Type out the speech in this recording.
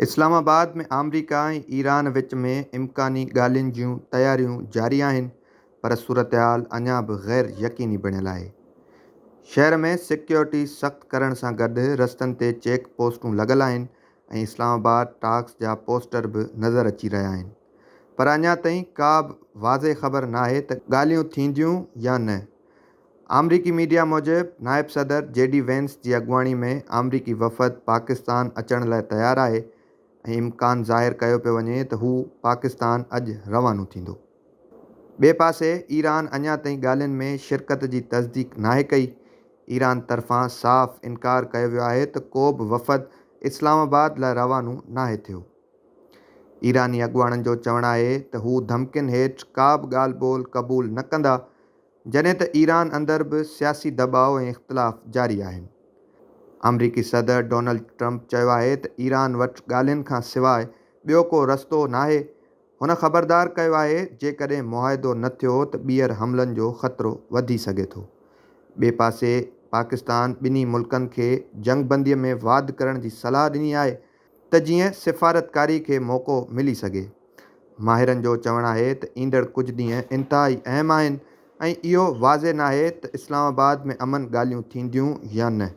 اسلام آباد ۾ آمريڪا ۽ ايران وچ ۾ امڪاني ڳالهين جون تياريون جاري آهن پر صورتحال اڃا به غير يقيني بڻيل آهي. شهر ۾ سيڪيورٽي سخت ڪرڻ سان گڏ رستن تي چيڪ پوسٽون لڳل آهن ۽ اسلام آباد ٽاڪس جا پوسٽر به نظر اچي رهيا آهن پر اڃا تائين ڪا به واضح خبر ناهي ته ڳالهيون ٿينديون يا نه. آمريڪي ميڊيا موجب، نائب صدر جي ڊي وينس جي اڳواڻي ۾ آمريڪي وفد پاڪستان اچڻ لاء تيار آهي ۽ امڪان ظاهر ڪيو پيو وڃي ته هو پاڪستان اڄ روانو ٿيندو. ٻئي پاسي ايران اڃا تائين ڳالهين ۾ شرڪت جي تصديق ناهي ڪئي. ايران طرفان صاف انڪار ڪيو ويو آهي ته ڪو به وفد اسلام آباد لاء روانو ناهي ٿيو. ايراني اڳواڻن جو چوڻ آهي ته هو ڌمڪين هيٺ ڪا به ڳالهه ٻولهه قبول نه ڪندا جڏهن ته ايران اندر به سياسي دٻاء ۽ اختلاف جاري آهن. آمريڪي صدر ڊونلڊ ٽرمپ چيو آهي ته ايران وٽ ڳالهين کان سواء ٻيو ڪو رستو ناهي. هن خبردار ڪيو آهي جيڪڏهن معاهدو نه ٿيو ته ٻيهر حملن جو خطرو وڌي سگهي ٿو. ٻئي پاسي پاڪستان ٻنهي ملڪن کي جنگ بندي ۾ واڌ ڪرڻ جي صلاح ڏني آهي ته جيئن سفارتڪاري کي موقعو ملي سگهي. ماهرن جو چوڻ آهي ته ايندڙ ڪجهه ڏينهن انتهائي اهم آهن ۽ اهو واضح ناهي ته اسلام آباد ۾ امن ڳالهيون ٿينديون يا نه.